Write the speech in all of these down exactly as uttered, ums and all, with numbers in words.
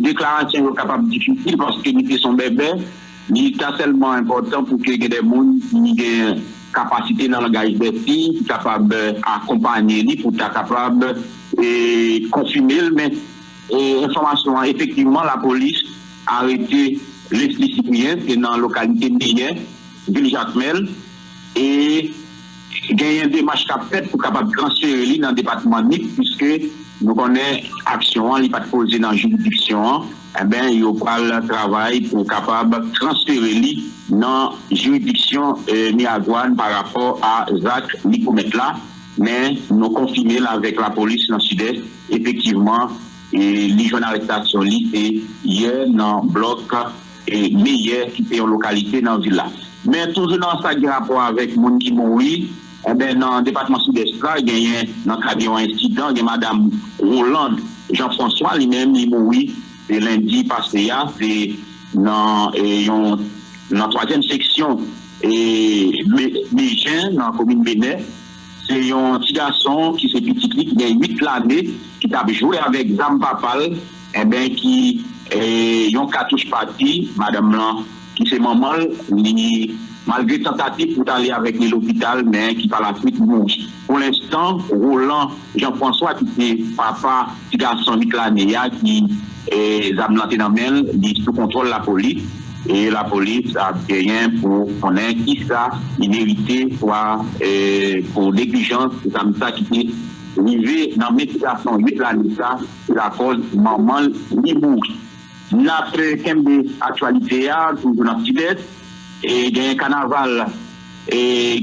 deklarasyon yo kapab difisil paske li te son bèbè. Li ta sèlman enpòtan pou ke gen de moun ki gen kapasite nan langaj dè siy, ki kapab akonpanye li pou ta kapab e, konfime l. Men e, enfòmasyon an, efektivman, lapolis arete Leslie Cyprien, se nan lokalite Meyè, vil Jakmèl, e genyen demach k ap fèt pou kapab transfere li nan depatman Nip, piske nou konnen aksyon an, li pa t poze nan jiridiksyon an, enben, yo pral travay pou kapab transfere li nan jiridiksyon e, Miragwàn pa rapò a zak li komèt la. Men nou konfime l avèk lapolis nan Sidès, efektivman, e, li jwenn arestasyon li se yè nan blòk e, Meyè, ki se yon lokalite nan vil la. Men toujou nan sa ki gen rapò avèk moun ki mouri, enben, nan depatman Sidès la, genyen nan kad yon ensidan, gen madanm Roland Jean François, li menm, li mouri se lendi pase a, se nan e, yon nan twazyèm seksyon e, Be- Bejen, nan komin Benè. Se yon ti gason ki se pitit li, ki gen uit lane, ki t ap jwe avèk zam papa l, enben, ki e, yon katouch pati, madanm lan, ki se manman l, li, malgre tantativ pou t ale avèk li lopital, men ki pa laswit mouri. Pou lenstan, Roland Jean François, ki se papa ti gason uit lane a, ki e, zam lan te nan men l, li sou kontwòl lapolis. E lapolis ap genyen pou konnen kisa li merite, swa e, pou neglijans zam sa ki te rive nan men ti gason uit lane sa, ki lakòz manman l li mouri. N ap kenbe aktyalite a toujou nan Sidès. E genyen kanaval e,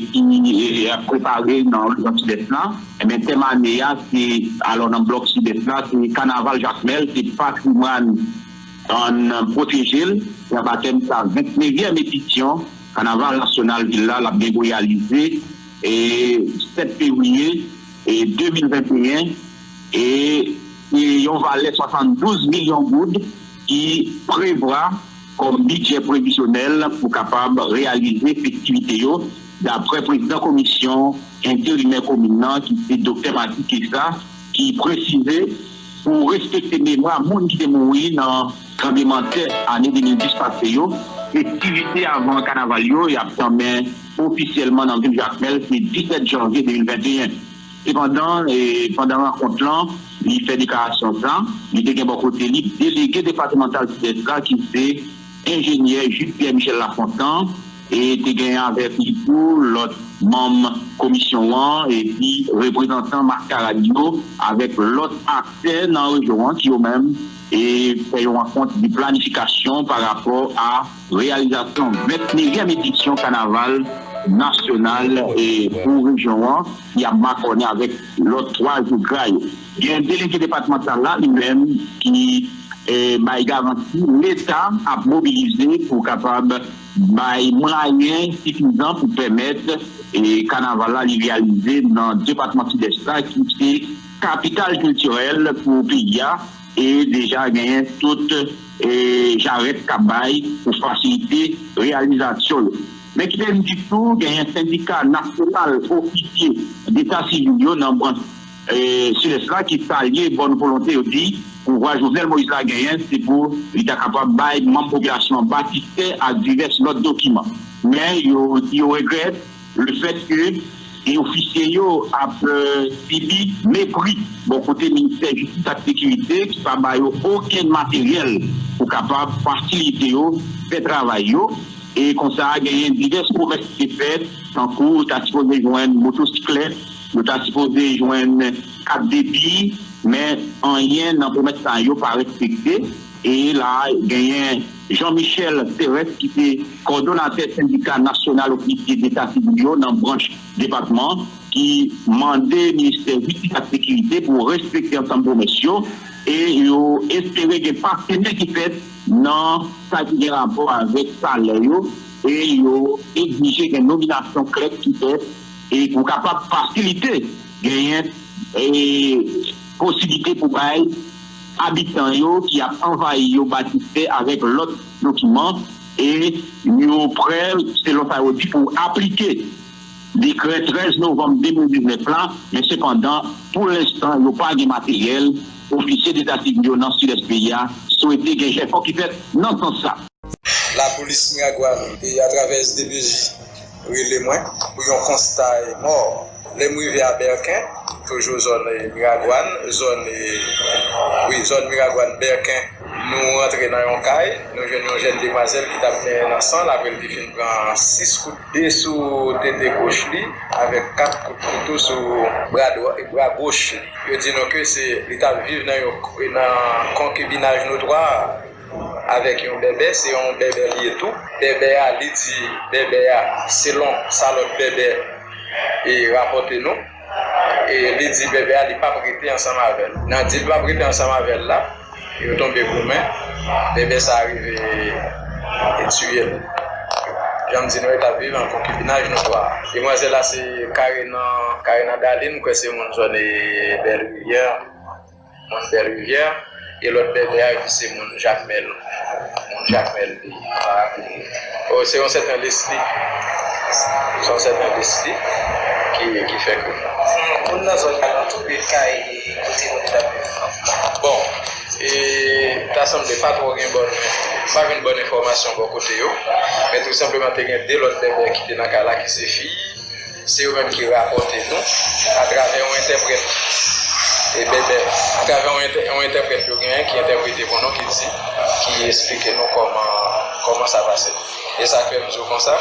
ki e, ap prepare nan rejyon Sidès la. Ebyen, tèm ane a, se, alò, nan blòk Sidès la, se kanaval Jakmèl, se patrimwàn, ann pwoteje l. Se anba tèm sa, vennnevyèm edisyon kanaval nasyonal vil la, l ap gen pou reyalize e, sèt fevriye e, de mil venteyen, e se yon valè swasanndouz milyon goud ki prevwa kòm bidjè previzyonèl pou kapab reyalize festivite yo, daprè prezidan komisyon enterimè komin nan, ki se Doktè Mati Kessa, ki presize pou respekte memwa moun ki te mouri nan tranblemanntè ane de mil dis pase yo. Festivite avan kanaval yo, y ap tanmen ofisyèlman nan vil Jakmèl, se disèt janvye de mil venteyen. Sepandan, e, pandan rankont lan, li fè deklarasyon sa, li te gen bò kote li delege depatmantal Sidès la, ki se enjenyè Jude Pierre Michel Lafontant, e te gen avèk li tou lòt manm komisyon an, epi reprezantan maskarad yo, avèk lòt aktè nan rejyon an, ki yo menm, e fè yon rankont de planifikasyon pa rapò a reyalizasyon vennnevyèm edisyon kanaval nasyonal e pou rejyon an, ki ap makònen avèk lòt twa jou gra yo. Gen delege depatmantal la, li menm, ki e, bay garanti Leta ap mobilize pou kapab bay mwayen sifizan pou pèmèt e, kanaval la li reyalize nan depatman Sidès la, ki se kapital kiltirèl pou peyi a. E deja genyen tout e, jarèt k ap bay pou fasilite reyalizasyon yo. Men kite n di tou, genyen sendika nasyonal ofisye deta sivil yo nan branch e, Sidès la, ki salye bòn volonte yo di pouvwa Jovenel Moïse la genyen, se pou li ta kapab bay manm popilasyon an batistè ak divès lòt dokiman. Men yo di yo regrèt lefètke e, ofisye yo ap e, sibi mepri bò kote Ministè Jistis ak Sekirite, ki pa ba yo okenn materyèl pou kapab fasilite yo fè travay yo. E konsa, genyen divès pwomès ki te fèt, tankou yo ta sipoze jwenn motosiklèt, yo ta sipoze jwenn kat debi, men anyen nan pwomès sa yo pa respekte. E la, genyen Jean Michel Terès, ki se kòdonatè sendika nasyonal ofisye deta sivil yo nan branch depatman, ki mande Ministè Jistis ak Sekirite pou respekte ansanm pwomès yo, e yo espere gen pa simen ki fèt nan sa ki gen rapò avèk salè yo, e yo egzije gen nominasyon klè ki fèt, e pou kapab fasilite genyen e posiblite pou bay abitan yo ki ap anvayi yo batistè avèk lòt dokiman, e yo prè, selon sa yo di, pou aplike dekrè trèz novanm de mil diznèf la. Men sepandan, pou lenstan, yo pa gen materyèl. Ofisye deta sivil yo nan Sidès peyi a, swete gen jefò ki fèt nan sans sa. Lapolis Miragwàn e atravè S D P J rele mwen pou yon konsta mò. Lè m rive a Bèken, toujou zòn, eh, Miragwàn, zòn, eh, wi, zòn Miragwàn, Bèken, nou rantre nan yon kay, nou jwenn yon jèn demwazèl ki t ap benyen nan san l, apre l te fin pran sis kout de sou tete goch li, avèk kat kout kouto sou bra dwa-, bra goch li. Yo di nou ke se, li t ap viv nan yon, nan konkibinaj notwa avèk yon bèbè, se yon bèbè li ye tou. Bèbè a, li di, bèbè a, selon sa lòt bèbè e rapòte nou, e li di bèbè a, li p ap rete ansanm avè l. Nan di l p ap rete ansanm avè l la, yo tonbe goumen, bèbè sa a rive e tiye l. Jan m di nou, yo t ap viv an konkibinaj notwa. Demwazèl la se Karenan, Karenan Dalin, m kwè se moun zòn e Bèl Rivyè, moun Bèl Rivyè, e lòt bèbè a, yo di se moun Jakmèl, moun Jakmèl li. Oh, se yon sèten Leslie. Se yon sèten Leslie ki, ki fè ke. Moun nan zòn la, nan tout de kay kote moun t ap viv. Bon, e ta sanble pa twò gen bòn, pa jwenn bòn enfòmasyon bò kote yo, men tou senpleman te gen de lòt bèbè ki te nan kay la ki se fi, se yo menm ki rapòte nou atravè yon entèprèt. E bèbè, atravè yon entè-, yon entèprèt yo genyen ki entèprete pou nou, ki di, ki esplike nou kòman, kòman sa pase. E sa k fè m di w konsa,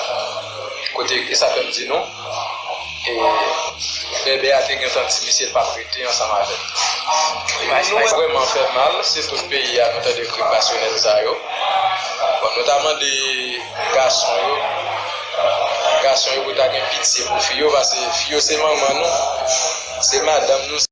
kote, e sa k fè m di nou, e bèbè a te gentan di misye l p ap rete ansanm avè l. Sa vrèman fè mal, se tout peyi a nou tande krim pasyonèl sa yo. Bon, nou ta mande gason yo, gason yo pou ta gen pitye pou fi yo, paske fi yo se manman nou, se madanm nou.